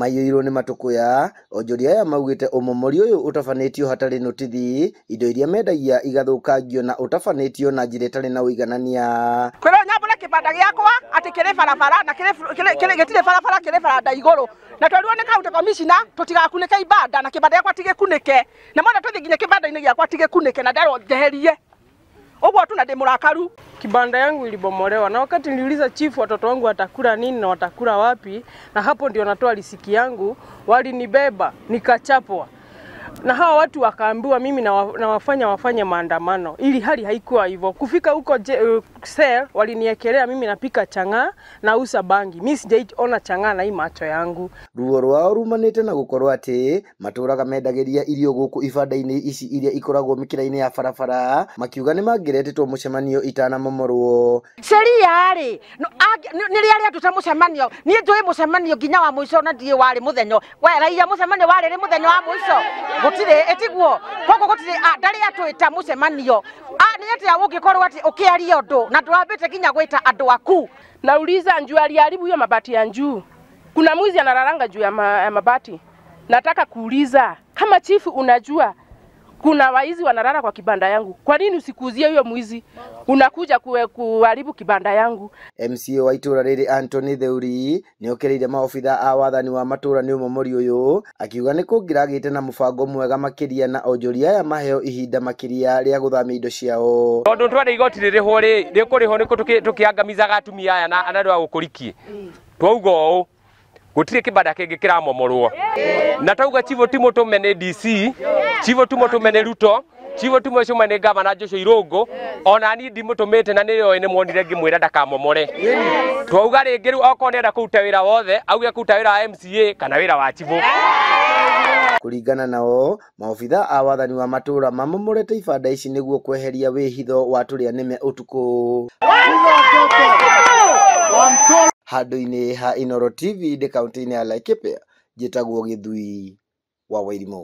Maiyũirwo nĩ matũkũya, onjoria aya maugĩte ũmomori ũyũ ũtabanĩtio hatarĩ notithi, indo iria mendagia igathũkangio na ũtabanĩtio na njĩra ĩtarĩ na ũiganania. Kwĩrwo nyambũre kĩbanda gĩakwa atĩ kĩrĩ barabara na gĩtirĩ barabara, kĩrĩ baranda igũrũ, na twerirwo nĩ county commissioner tũtigakunĩke ibanda na kĩbanda gĩakwa tigĩkunĩke, na mona tũthiĩ nginya kĩbanda-inĩ gĩakwa tigĩkunĩke na nderwo njeherie ũguo tu, na ndĩ mũrakaru. Kibanda yangu ilibomolewa, na wakati niliuliza chifu watoto wangu watakula nini na watakula wapi, na hapo ndio natoa risiki yangu, walinibeba nikachapwa na hawa watu wakaambiwa mimi na wafanya wafanye maandamano, ili hali haikuwa hivyo. Kufika huko cell waliniekelea mimi napika chang'aa na usa bangi. Mimi sijaiona chang'aa na hii macho yangu. Ruo rwao rumanĩte na gũkorwo atĩ matũraga mendagĩria irio gũkũ ibanda-inĩ ici iria ikoragwo mĩkĩra-inĩ ya barabara, makiuga nĩ mangĩretĩtwo mũcemanio itanamomorwo. Sheria rĩ nĩ rĩa rĩatuta mũcemanio, niĩ njũĩ mũcemanio nginya wa mũico na ndiĩ warĩ mũthenya we raia, mũcemanio warĩ rĩ mũthenya wa mũico gũtirĩ ĩtiguo, koguo gũtirĩ ndarĩ atwĩta mũcemanio. Nĩ atĩa ũngĩkorwo atĩ ũkĩaria ũndũ na ndwambĩte nginya gwĩta andũ aku? Nauliza njuu aliharibu hiyo mabati ya njuu, kuna mwizi analalanga juu ya mabati. Nataka kuuliza kama chifu, unajua kuna waizi wanalala kwa kibanda yangu, kwa nini usikuuzie huyo mwizi? Unakuja kuharibu kibanda yangu. MCA wa itũra rĩrĩ Anthony Theuri nĩokĩrĩire maobitha a wathani wa matũra nĩ ũmomori ũyũ, akiuga nĩ kũngĩragĩte na mũbango mwega makĩria na onjoria aya maheo ihinda makĩria rĩa gũthamia indo ciao. Tondũ twende igoti rĩrĩhwo rĩ, rĩkũrĩhwo nĩkũ tũkĩangamizaga atumia aya na andũ a gũkũrikie. Twauga ũũ, gũtirĩ kĩbanda kĩngĩ kĩramomorwo. Na twauga chifu ti mũtũme nĩ DC, chifu ti mũtũme nĩ Ruto, chifu ti mũtũme nĩ Gavana Joshua Irũngũ, ona niĩ ndimũtũmĩte na nĩoĩ nĩ mwonire ngĩmwĩra ndakamomore. Twauga rĩngĩ rĩu okorwo nĩenda kũruta wĩra wothe, auge kũruta wĩra wa MCA kana wĩra wa chifu. Kũringana nao, maobitha a wathani wa matũra mamomorete ibanda ici nĩguo kweheria wĩhitho wa tũrĩa nĩme ũtukũ. Handũ-inĩ ha Inooro TV ndĩ kaunti-inĩ ya Laikipia, njĩtagwo Gĩthui wa Wairimũ.